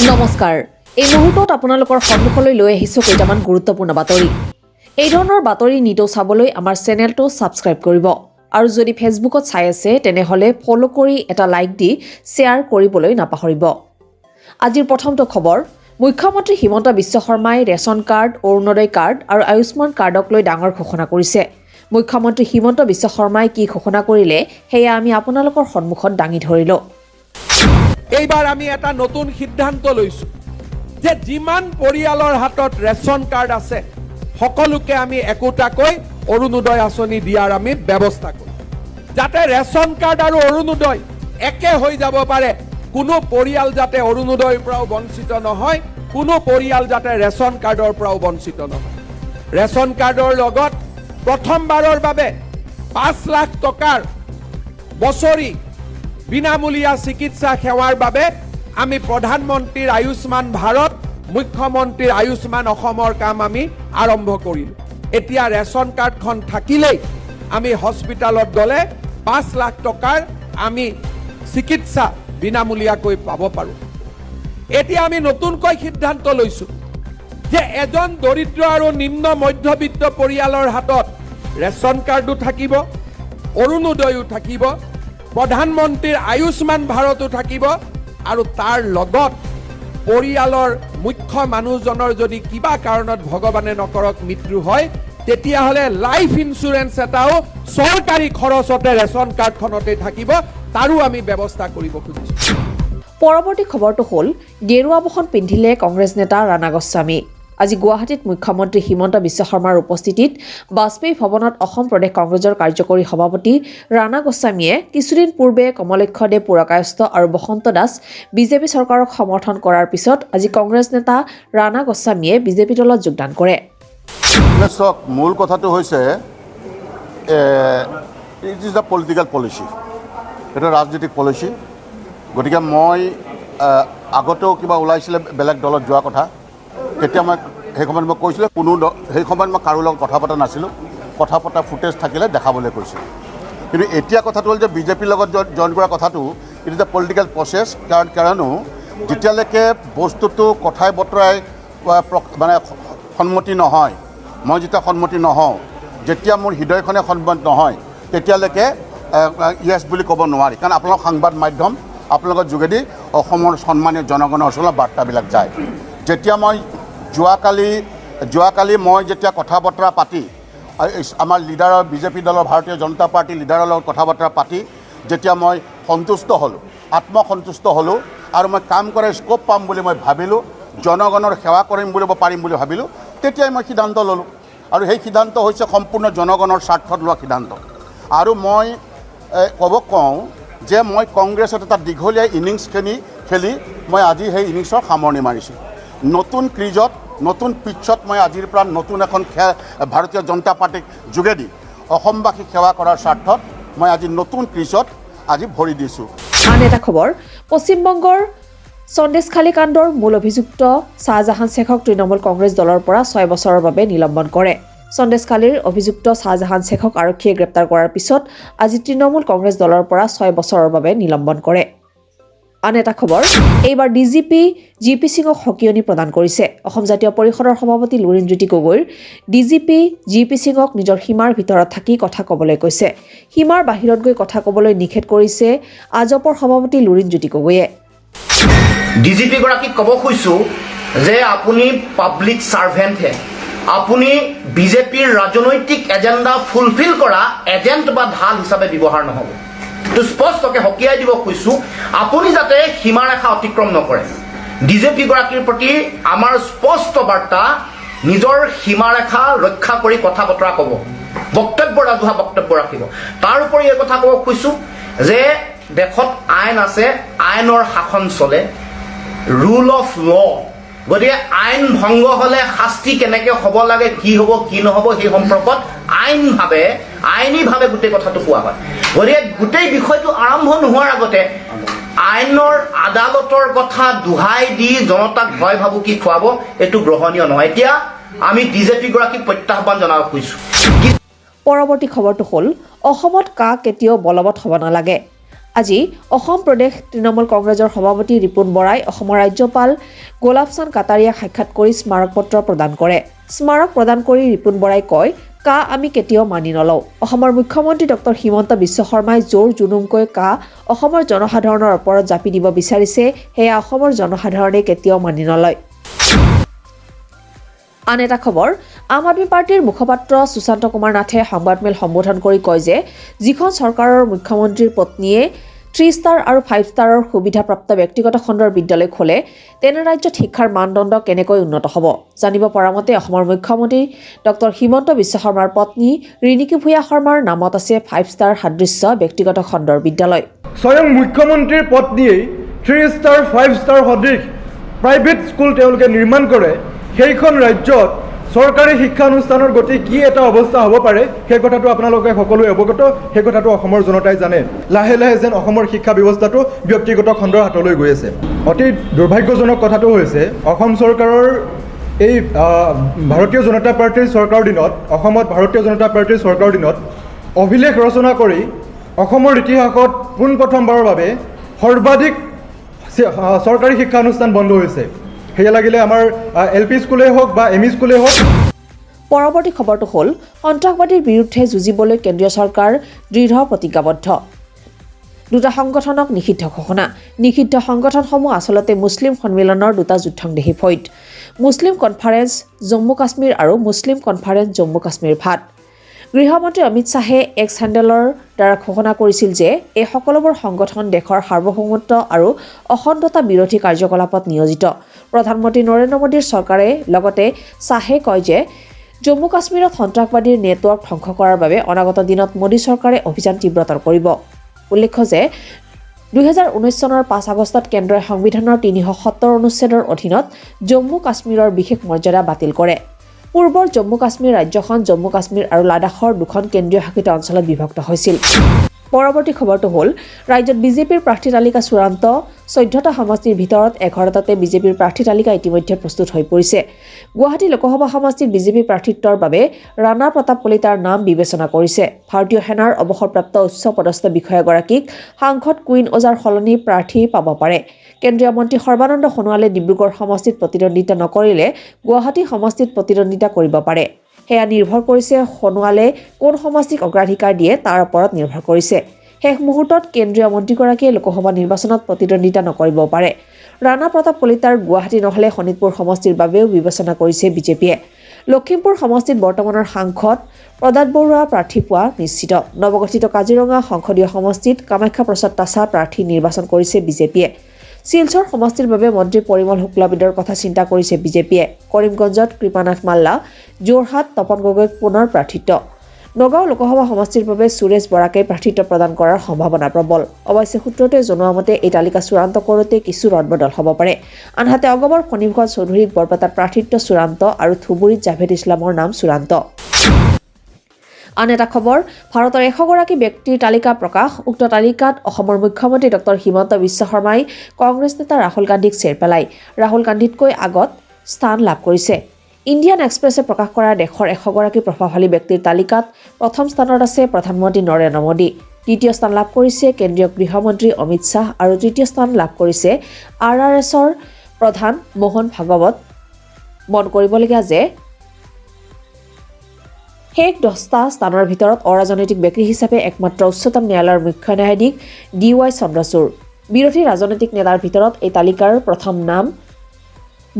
নমস্কাৰ, এই মুহূৰ্তত আপোনালোকৰ সন্মুখলৈ লৈ আহিছোঁ কেইটামান গুৰুত্বপূৰ্ণ বাতৰি। এই ধৰণৰ বাতৰি নিতৌ চাবলৈ আমাৰ চেনেলটো ছাবস্ক্ৰাইব কৰিব আৰু যদি ফেচবুকত চাই আছে, তেনেহ'লে ফ'ল' কৰি এটা লাইক দি শ্বেয়াৰ কৰিবলৈ নাপাহৰিব। আজিৰ প্ৰথমটো খবৰ, মুখ্যমন্ত্ৰী হিমন্ত বিশ্ব শৰ্মাই ৰেচন কাৰ্ড, অৰুণোদয় কাৰ্ড আৰু আয়ুষ্মান কাৰ্ডক লৈ ডাঙৰ ঘোষণা কৰিছে। মুখ্যমন্ত্ৰী হিমন্ত বিশ্ব শৰ্মাই কি ঘোষণা কৰিলে, সেয়া আমি আপোনালোকৰ সন্মুখত দাঙি ধৰিলোঁ। এইবাৰ আমি এটা নতুন সিদ্ধান্ত লৈছো যে যিমান পৰিয়ালৰ হাতত ৰেচন কাৰ্ড আছে, সকলোকে আমি একোটাকৈ অৰুণোদয় আঁচনি দিয়াৰ আমি ব্যৱস্থা কৰিম, যাতে ৰেচন কাৰ্ড আৰু অৰুণোদয় একে হৈ যাব পাৰে। কোনো পৰিয়াল যাতে অৰুণোদয়ৰ পৰাও বঞ্চিত নহয়, কোনো পৰিয়াল যাতে ৰেচন কাৰ্ডৰ পৰাও বঞ্চিত নহয়। ৰেচন কাৰ্ডৰ লগত প্ৰথমবাৰৰ বাবে 5 লাখ টকাৰ বছৰি বিনামূলীয়া চিকিৎসা সেৱাৰ বাবে আমি প্ৰধানমন্ত্ৰীৰ আয়ুষ্মান ভাৰত, মুখ্যমন্ত্ৰীৰ আয়ুষ্মান অসমৰ কাম আমি আৰম্ভ কৰিলোঁ। এতিয়া ৰেচন কাৰ্ডখন থাকিলেই আমি হস্পিটেলত গ'লে 5 লাখ টকাৰ আমি চিকিৎসা বিনামূলীয়াকৈ পাব পাৰোঁ। এতিয়া আমি নতুনকৈ সিদ্ধান্ত লৈছোঁ যে এজন দৰিদ্ৰ আৰু নিম্ন মধ্যবিত্ত পৰিয়ালৰ হাতত ৰেচন কাৰ্ডো থাকিব, অৰুণোদয়ো থাকিব, প্ৰধানমন্ত্ৰীৰ আয়ুষ্মান ভাৰতো থাকিব আৰু তাৰ লগত পৰিয়ালৰ মুখ্য মানুহজনৰ যদি কিবা কাৰণত, ভগৱানে নকৰক, মৃত্যু হয়, তেতিয়াহ'লে লাইফ ইঞ্চুৰেঞ্চ এটাও চৰকাৰী খৰচতে ৰেচন কাৰ্ডখনতে থাকিব। তাৰো আমি ব্যৱস্থা কৰিব খুজিছোঁ। পৰৱৰ্তী খবৰটো হ'ল, গেৰুৱা বসন পিন্ধিলে কংগ্ৰেছ নেতা ৰাণা গোস্বামী। আজি গুৱাহাটীত মুখ্যমন্ত্ৰী হিমন্ত বিশ্ব শৰ্মাৰ উপস্থিতিত বাজপেয়ী ভৱনত অসম প্ৰদেশ কংগ্ৰেছৰ কাৰ্যকৰী সভাপতি ৰাণা গোস্বামীয়ে কিছুদিন পূৰ্বে কমলাক্ষ দেৱ পুৰকায়স্থ আৰু বসন্ত দাস বিজেপি চৰকাৰক সমৰ্থন কৰাৰ পিছত আজি কংগ্ৰেছ নেতা ৰাণা গোস্বামীয়ে বিজেপি দলত যোগদান কৰে। মানে চাওক, মূল কথাটো হৈছে, it is the political policy। এইটো ৰাজনৈতিক পলিচি। গতিকে মই আগতেও কিবা ওলাইছিলে বেলেগ দলত যোৱা কথা, তেতিয়া মই সেই সময়ত মই কৈছিলোঁ, কোনো সেই সময়ত মই কাৰো লগত কথা পতা নাছিলোঁ। কথা পতা ফুটেজ থাকিলে দেখাবলৈ কৈছিলোঁ। কিন্তু এতিয়া কথাটো হ'ল যে বিজেপিৰ লগত জইন কৰা কথাটো, it is a political process। কাৰণো যেতিয়ালৈকে বস্তুটো কথাই বতৰাই বা মানে সন্মতি নহয়, মই যেতিয়া সন্মতি নহওঁ, যেতিয়া মোৰ হৃদয়খনে সন্মত নহয়, তেতিয়ালৈকে য়েছ বুলি ক'ব নোৱাৰি। কাৰণ আপোনালোক সংবাদ মাধ্যম, আপোনালোকৰ যোগেদি অসমৰ সন্মানীয় জনগণৰ ওচৰলৈ বাৰ্তাবিলাক যায়। যেতিয়া মই যোৱাকালি মই যেতিয়া কথা বতৰা পাতি আমাৰ লিডাৰৰ, বিজেপি দলৰ, ভাৰতীয় জনতা পাৰ্টীৰ লিডাৰৰ লগত কথা বতৰা পাতি যেতিয়া মই সন্তুষ্ট হ'লোঁ, আত্মসন্তুষ্ট হ'লোঁ আৰু মই কাম কৰাৰ স্ক'প পাম বুলি মই ভাবিলোঁ, জনগণৰ সেৱা কৰিম বুলি মই পাৰিম বুলি ভাবিলোঁ, তেতিয়াই মই সিদ্ধান্ত ল'লোঁ। আৰু সেই সিদ্ধান্ত হৈছে সম্পূৰ্ণ জনগণৰ স্বাৰ্থত লোৱা সিদ্ধান্ত। আৰু মই ক'ব কওঁ যে মই কংগ্ৰেছত এটা দীঘলীয়া ইনিংছ খেলি খেলি মই আজি সেই ইনিংছৰ সামৰণি মাৰিছোঁ। নতুন ক্ৰিজত, নতুন পিটছত মই আজিৰ পৰা নতুন এখন ভাৰতীয় জনতা পাৰ্টীক যোগেদি অসমবাসীক সেৱা কৰাৰ স্বাৰ্থত মই আজি নতুন ক্ৰিজত আজি ভৰি দিছোঁ। আন এটা খবৰ, পশ্চিমবংগৰ সন্দেশখালী কাণ্ডৰ মূল অভিযুক্ত শ্বাহজাহান শ্বেখক তৃণমূল কংগ্ৰেছ দলৰ পৰা 6 বছৰৰ বাবে নিলম্বন কৰে। সন্দেশখালীৰ অভিযুক্ত শ্বাহজাহান শ্বেখক আৰক্ষীয়ে গ্ৰেপ্তাৰ কৰাৰ পিছত আজি তৃণমূল কংগ্ৰেছ দলৰ পৰা 6 বছৰৰ বাবে নিলম্বন কৰে। আন এটা খবৰ, এইবাৰ ডিজিপি জি পি সিঙক সকিয়নি প্ৰদান কৰিছে অসম জাতীয় পৰিষদৰ সভাপতি লুৰিণজ্যোতি গগৈৰ। ডিজিপি জি পি সিঙক নিজৰ সীমাৰ ভিতৰত থাকি কথা ক'বলৈ কৈছে। সীমাৰ বাহিৰত গৈ কথা ক'বলৈ নিষেধ কৰিছে আজপৰ সভাপতি লুৰিণজ্যোতি গগৈয়ে। ডিজিপি গৰাকীক ক'ব খুজিছোঁ যে আপুনি পাব্লিক ছাৰ্ভেণ্টহে, আপুনি বিজেপিৰ ৰাজনৈতিক এজেণ্ডা ফুলফিল কৰা এজেণ্ট বা ঢাল হিচাপে ব্যৱহাৰ নহ'ব। এইটো স্পষ্টকে সকীয়াই দিব খুজিছোঁ, আপুনি যাতে সীমাৰেখা অতিক্ৰম নকৰে। ডিজিপি গৰাকীৰ প্ৰতি আমাৰ স্পষ্ট বাৰ্তা, নিজৰ সীমাৰেখা ৰক্ষা কৰি কথা বতৰা ক'ব, বক্তব্য, ৰাজহুৱা বক্তব্য ৰাখিব। তাৰ উপৰি এই কথা ক'ব খুজিছোঁ যে দেশত আইন আছে, আইনৰ শাসন চলে, ৰুল অফ ল। গতিকে আইন ভংগ হ'লে শাস্তি কেনেকে হ'ব লাগে, কি হ'ব, কি নহ'ব, সেই সম্পৰ্কত আইনীভাৱে গোটেই কথাটো কোৱা হয়। গতিকে গোটেই বিষয়টো আৰম্ভ নোহোৱাৰ আগতে আইনৰ আদালতৰ কথা দোহাই দি জনতাক ভয় ভাবুকি খুৱাব, এইটো গ্ৰহণীয় নহয়। এতিয়া আমি ডিজিপি গৰাকীক প্ৰত্যাহ্বান জনাব খুজিছোঁ। পৰৱৰ্তী খবৰটো হ'ল, অসমত কা কেতিয়াও বলবৎ হ'ব নালাগে। আজি অসম প্ৰদেশ তৃণমূল কংগ্ৰেছৰ সভাপতি ৰিপুণ বৰাই অসমৰ ৰাজ্যপাল গোলাপচান্দ কাটাৰিয়াক সাক্ষাৎ কৰি স্মাৰকপত্ৰ প্ৰদান কৰে। স্মাৰক প্ৰদান কৰি ৰিপুণ বৰাই কয়, কা আমি কেতিয়াও মানি নলওঁ। অসমৰ মুখ্যমন্ত্ৰী ডক্টৰ হিমন্ত বিশ্ব শৰ্মাই জোৰ জুলুমকৈ কা অসমৰ জনসাধাৰণৰ ওপৰত জাপি দিব বিচাৰিছে, সেয়া অসমৰ জনসাধাৰণে কেতিয়াও মানি নলয়। আন এটা খবৰ, আম আদমি পাৰ্টীৰ মুখপাত্ৰ সুশান্ত কুমাৰ নাথে সংবাদমেল সম্বোধন কৰি কয় যে যিখন চৰকাৰৰ মুখ্যমন্ত্ৰীৰ পত্নীয়ে 3 ষ্টাৰ আৰু 5 ষ্টাৰৰ সুবিধাপ্ৰাপ্ত ব্যক্তিগত খণ্ডৰ বিদ্যালয় খোলে, তেনে ৰাজ্যত শিক্ষাৰ মানদণ্ড কেনেকৈ উন্নত হ'ব? জানিব পৰা মতে অসমৰ মুখ্যমন্ত্ৰী ডক্টৰ হিমন্ত বিশ্ব শৰ্মাৰ পত্নী ৰিণিকী ভূঞা শৰ্মাৰ নামত আছে 5 ষ্টাৰ সাদৃশ্য ব্যক্তিগত খণ্ডৰ বিদ্যালয়। স্বয়ং মুখ্যমন্ত্ৰীৰ পত্নীয়েই 3 ষ্টাৰ, 5 ষ্টাৰ সদৃশ প্ৰাইভেট স্কুল তেওঁলোকে নিৰ্মাণ কৰে, সেইখন ৰাজ্যত চৰকাৰী শিক্ষানুষ্ঠানৰ গতি কি এটা অৱস্থা হ'ব পাৰে, সেই কথাটো আপোনালোকে সকলোৱে অৱগত। সেই কথাটো অসমৰ জনতাই জানে। লাহে লাহে যেন অসমৰ শিক্ষা ব্যৱস্থাটো ব্যক্তিগত খণ্ডৰ হাতলৈ গৈ আছে। অতি দুৰ্ভাগ্যজনক কথাটো হৈছে, অসম চৰকাৰৰ এই ভাৰতীয় জনতা পাৰ্টীৰ চৰকাৰৰ দিনত, অসমত ভাৰতীয় জনতা পাৰ্টীৰ চৰকাৰৰ দিনত অভিলেখ ৰচনা কৰি অসমৰ ইতিহাসত পোনপ্ৰথমবাৰৰ বাবে সৰ্বাধিক চৰকাৰী শিক্ষানুষ্ঠান বন্ধ হৈছে। সেয়া লাগিলে আমাৰ এল পি স্কুলেই হওক বা এম ই স্কুলেই হওক। পৰৱৰ্তী খবৰটো হ'ল, সন্ত্ৰাসবাদীৰ বিৰুদ্ধে যুঁজিবলৈ কেন্দ্ৰীয় চৰকাৰ দৃঢ় প্ৰতিজ্ঞাবদ্ধ। দুটা সংগঠনক নিষিদ্ধ ঘোষণা। নিষিদ্ধ সংগঠনসমূহ আচলতে মুছলিম সন্মিলনৰ দুটা যুদ্ধংদেহী ফৈদ, মুছলিম কনফাৰেন্স জম্মু কাশ্মীৰ আৰু মুছলিম কনফাৰেন্স জম্মু কাশ্মীৰ ভাট। গৃহমন্ত্ৰী অমিত শ্বাহে এক্স হেণ্ডেলৰ দ্বাৰা ঘোষণা কৰিছিল যে এই সকলোবোৰ সংগঠন দেশৰ সাৰ্বভৌমত্ব আৰু অখণ্ডতা বিৰোধী কাৰ্যকলাপত নিয়োজিত। প্ৰধানমন্ত্ৰী নৰেন্দ্ৰ মোদীৰ চৰকাৰে লগতে শ্বাহে কয় যে জম্মু কাশ্মীৰত সন্ত্ৰাসবাদীৰ নেটৱৰ্ক ধ্বংস কৰাৰ বাবে অনাগত দিনত মোদী চৰকাৰে অভিযান তীব্ৰতৰ কৰিব। উল্লেখ্য যে 2019 চনৰ 5 আগষ্টত কেন্দ্ৰই সংবিধানৰ 370 অনুচ্ছেদৰ অধীনত জম্মু কাশ্মীৰৰ বিশেষ মৰ্যাদা বাতিল কৰে। পূৰ্বৰ জম্মু কাশ্মীৰ ৰাজ্যখন জম্মু কাশ্মীৰ আৰু লাডাখৰ দুখন কেন্দ্ৰীয় শাসিত অঞ্চলত বিভক্ত হৈছিল। পৰৱৰ্তী খবৰটো হ'ল, ৰাজ্যত বিজেপিৰ প্ৰাৰ্থী তালিকা চূড়ান্ত। 14টা সমষ্টিৰ ভিতৰত 11টাতে বিজেপিৰ প্ৰাৰ্থী তালিকা ইতিমধ্যে প্ৰস্তুত হৈ পৰিছে। গুৱাহাটী লোকসভা সমষ্টিত বিজেপি প্ৰাৰ্থিত্বৰ বাবে ৰাণা প্ৰতাপ কলিতাৰ নাম বিবেচনা কৰিছে। ভাৰতীয় সেনাৰ অৱসৰপ্ৰাপ্ত উচ্চ পদস্থ বিষয়াগৰাকীক সাংসদ কুইন ওজাৰ সলনি প্ৰাৰ্থী পাব পাৰে। কেন্দ্ৰীয় মন্ত্ৰী সৰ্বানন্দ সোণোৱালে ডিব্ৰুগড় সমষ্টিত প্ৰতিদ্বন্দ্বিতা নকৰিলে গুৱাহাটী সমষ্টিত প্ৰতিদ্বন্দ্বিতা কৰিব পাৰে। সেয়া নিৰ্ভৰ কৰিছে সোণোৱালে কোন সমষ্টিক অগ্ৰাধিকাৰ দিয়ে তাৰ ওপৰত নিৰ্ভৰ কৰিছে। শেষ মুহূৰ্তত কেন্দ্ৰীয় মন্ত্ৰীগৰাকীয়ে লোকসভা নিৰ্বাচনত প্ৰতিদ্বন্দ্বিতা নকৰিব পাৰে। ৰাণা প্ৰতাপ কলিতাৰ গুৱাহাটী নহ'লে শোণিতপুৰ সমষ্টিৰ বাবেও বিবেচনা কৰিছে বিজেপিয়ে। লখিমপুৰ সমষ্টিত বৰ্তমানৰ সাংসদ প্ৰদাত বৰুৱা প্ৰাৰ্থী পোৱা নিশ্চিত। নৱগঠিত কাজিৰঙা সংসদীয় সমষ্টিত কামাখ্যা প্ৰসাদ তাছা প্ৰাৰ্থী নিৰ্বাচন কৰিছে বিজেপিয়ে। শিলচৰ সমষ্টিৰ বাবে মন্ত্ৰী পৰিমল শুক্লবৈদ্যৰ কথা চিন্তা কৰিছে বিজেপিয়ে। কৰিমগঞ্জত কৃপানাথ মাল্লা, যোৰহাট তপন গগৈক পুনৰ প্ৰাৰ্থিত্ব। নগাঁও লোকসভা সমষ্টিৰ বাবে সুৰেশ বৰাকে প্ৰাৰ্থিত্ব প্ৰদান কৰাৰ সম্ভাৱনা প্ৰবল। অৱশ্যে সূত্ৰটোৱে জনোৱা মতে এই তালিকা চূড়ান্ত কৰোঁতে কিছু ৰদবদল হ'ব পাৰে। আনহাতে অগপৰ ফণীভূষণ চৌধুৰীক বৰপেটাত প্ৰাৰ্থিত্ব চূড়ান্ত আৰু ধুবুৰীত জাভেদ ইছলামৰ নাম চূড়ান্ত। আন এটা খবৰ, ভাৰতৰ 100গৰাকী ব্যক্তিৰ তালিকা প্ৰকাশ। উক্ত তালিকাত অসমৰ মুখ্যমন্ত্ৰী ডক্টৰ হিমন্ত বিশ্ব শৰ্মাই কংগ্ৰেছ নেতা ৰাহুল গান্ধীক চেৰ পেলাই ৰাহুল গান্ধীতকৈ আগত স্থান লাভ কৰিছে। ইণ্ডিয়ান এক্সপ্ৰেছে প্ৰকাশ কৰা দেশৰ 100গৰাকী প্ৰভাৱশালী ব্যক্তিৰ তালিকাত প্ৰথম স্থানত আছে প্ৰধানমন্ত্ৰী নৰেন্দ্ৰ মোদী, দ্বিতীয় স্থান লাভ কৰিছে কেন্দ্ৰীয় গৃহমন্ত্ৰী অমিত শ্বাহ আৰু তৃতীয় স্থান লাভ কৰিছে আৰ আৰ এছৰ প্ৰধান মোহন ভাগৱত। মন কৰিবলগীয়া যে শেষ 10টা স্থানৰ ভিতৰত অৰাজনৈতিক ব্যক্তি হিচাপে একমাত্ৰ উচ্চতম ন্যায়ালয়ৰ মুখ্য ন্যায়াধীশ ডি ৱাই চন্দ্ৰচূড়। বিৰোধী ৰাজনৈতিক নেতাৰ ভিতৰত এই তালিকাৰ প্ৰথম নাম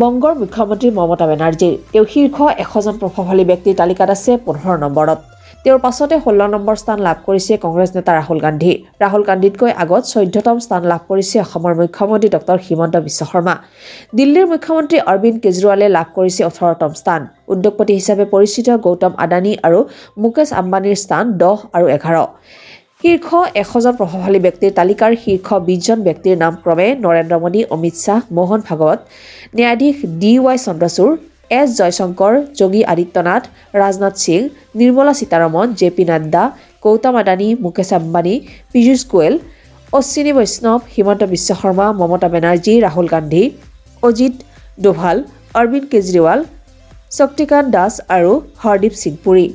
বংগৰ মুখ্যমন্ত্ৰী মমতা বেনাৰ্জীৰ। তেওঁ শীৰ্ষ 100জন প্ৰভাৱশালী ব্যক্তিৰ তালিকাত আছে 15 নম্বৰত। তেওঁৰ পাছতে 16 নম্বৰ স্থান লাভ কৰিছে কংগ্ৰেছ নেতা ৰাহুল গান্ধী। ৰাহুল গান্ধীতকৈ আগত 14তম স্থান লাভ কৰিছে অসমৰ মুখ্যমন্ত্ৰী ডক্টৰ হিমন্ত বিশ্ব শৰ্মা। দিল্লীৰ মুখ্যমন্ত্ৰী অৰবিন্দ কেজৰিৱালে লাভ কৰিছে 18তম স্থান। উদ্যোগপতি হিচাপে পৰিচিত গৌতম আদানী আৰু মুকেশ আম্বানীৰ স্থান 10 আৰু 11। শীৰ্ষ 100জন প্ৰভাৱশালী ব্যক্তিৰ তালিকাৰ শীৰ্ষ 20জন ব্যক্তিৰ নাম ক্ৰমে নৰেন্দ্ৰ মোদী, অমিত শ্বাহ, মোহন ভাগৱত, ন্যায়াধীশ D Y Chandrachud, S Jaishankar, Yogi Adityanath, Rajnath Singh, Nirmala Sitharaman, J P Nadda, Gautam Adani, Mukesh Ambani, Piyush Goyal, Ashwini Vaishnaw, Himanta Biswa Sarma, Mamata Banerjee, Rahul Gandhi, Ajit Doval, Arvind Kejriwal, Shaktikanta Das আৰু হৰদীপ সিং পুৰী।